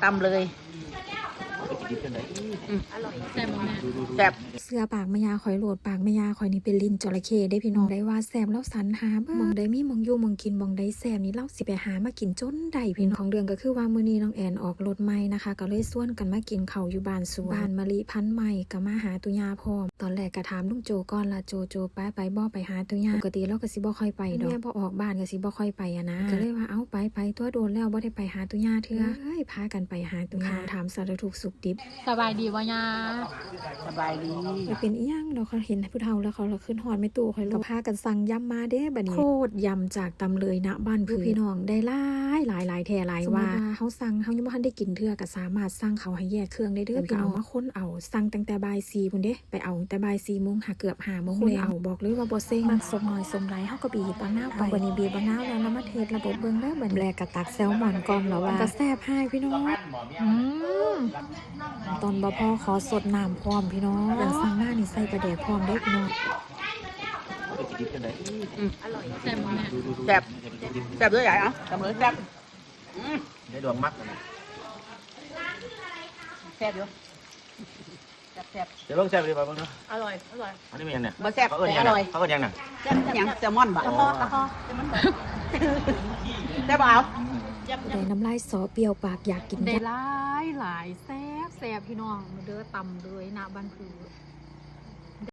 ຕຳເລີຍ ອືມ ແຊບບໍ່ແມ່? ແຊບ. ເຊື່ອປາກແມ່ຍ່າຂ້ອຍໂລດ ປາກແມ່ຍ່າຂ້ອຍນີ້ເປັນລີ້ນຈໍລະເຂ້ເດ້ພີ່ນ້ອງ ໄດ້ວ່າແຊບ ລາວສັນຫາເບິ່ງ ໝ່ອງໃດມີໝ່ອງຢູ່ໝ່ອງກິນ ໝ່ອງໃດແຊບນີ້ ລາວຊິໄປຫາມາກິນຈົນໄດ້ພີ່ນ້ອງ. ເລື່ອງກໍຄືວ່າມື້ນີ້ນ້ອງແອນອອກລົດໃໝ່ນະຄະ ກໍເລີຍຊວນກັນມາກິນເຂົ້າຢູ່ບ້ານສວນ ບ້ານມະລິພັນໃໝ່ ກໍມາຫາຕຸຍາພ້ອມ. ຕອນແລກກໍຖາມລຸງໂຈກ່ອນລະ ໂຈ ໂຈ ໄປ ໄປບໍ່ ໄປຫາຕຸຍາ? ປົກກະຕິລາວກໍຊິບໍ່ຄ່ອຍໄປດອກ ເມຍບໍ່ອອກບ້ານກໍຊິບໍ່ຄ່ອຍໄປຫັ້ນນະ ກໍເລີຍວ່າ ເອົ້າ ໄປ ໄປຕົວະ ໂດນແລ້ວບໍ່ໄດ້ໄປຫາຕຸຍາເທື່ອ ເອີຍ ພາກັນໄປຫາຕຸຍາ ຖາມສາລະທຸກສຸກດິບ. ສະບາຍດີບໍ່ຍ່າ? ສະບາຍດີ. ບໍ່ເປັນອີ່ຫຍັງດອກ ເຂົາເຫັນຜູ້ເຖົ້າແລ້ວ ເຂົາລະຄິດຮອດແມ່ຕູ້ຂ້ອຍໂລດ ກໍພາກັນສັ່ງຢຳມາເດ້ບັດນີ້ ໂຄດຢຳຈາກຕຳເລີຍນະບ້ານຜື ພີ່ນ້ອງ ໄດ້ຫຼາຍ ຫຼາຍ ຫຼາຍແທ້ຫຼາຍວ່າ ສົມມຸດວ່າເຮົາສັ່ງ ເຮົາຍັງບໍ່ທັນໄດ້ກິນເທື່ອ ກໍສາມາດສັ່ງເຂົ້າໃຫ້ແຍກເຄື່ອງໄດ້ເດີພີ່ນ້ອງ ເພິ່ນກໍເອົາມາຄົນເອົາ ສັ່ງຕັ້ງແຕ່ບ່າຍສີ່ພຸ້ນເດ້ ໄປເອົາຕັ້ງແຕ່ບ່າຍສີ່ໂມງ ຫາເກືອບຫ້າໂມງແລງ ຄົນເອົາ ບອກເລີຍວ່າບໍ່ເຊັງ ມັກສົມໜ້ອຍສົມຫຼາຍ ເຮົາກໍບີບບັກນາວໄປ ເອົາ ບັດນີ້ບີບບັກນາວແລ້ວ ລະມາເທດລະບົບເບິ່ງເດີບັດນີ້ ແລກກໍຕັກແຊວມອນກ່ອນລະວ່າ ເປັນຕາແຊບຮ້າຍພີ່ນ້ອງ ອືມ ຕອນບໍ່ພໍຂໍສົດນ້ຳພ້ອມພີ່ນ້ອງ ເພິ່ນສັ່ງມານີ້ໃສ່ປາແດກພ້ອມເດ້ພີ່ນ້ອງ. ອືມ ແຊບບໍ່ແມ່? ແຊບ ແຊບເດີຍາຍ ເອົາ ແຊບເລີຍ ແຊບ ອືມ ຍາຍດວງມັກ ແຊບຢູ່. ແຊບໆ ເດີ ເບິ່ງແຊບດີກວ່າເບິ່ງເດີ. ອະລ່ອຍ ອະລ່ອຍ ອັນນີ້ແມ່ນຫຍັງນີ້? ບໍ່ແຊບ ເຂົາເອີ້ນຫຍັງ ແຕ່ອະລ່ອຍ ເຂົາເອີ້ນຫຍັງນີ້? ແຊບຫຍັງ? ແຊວມອນບໍ? ຕະຄໍ່ ຕະຄໍ່ ແຊບບໍ່ເອົາ? ແຊບບໍ່ເອົາ? ໄດ້ນ້ຳລາຍສໍ້ ປ່ຽວປາກ ຢາກກິນ ໄດ້ຫຼາຍໆ ແຊບໆ ພີ່ນ້ອງ ເດີ ຕຳເລີຍນະບ້ານຜື.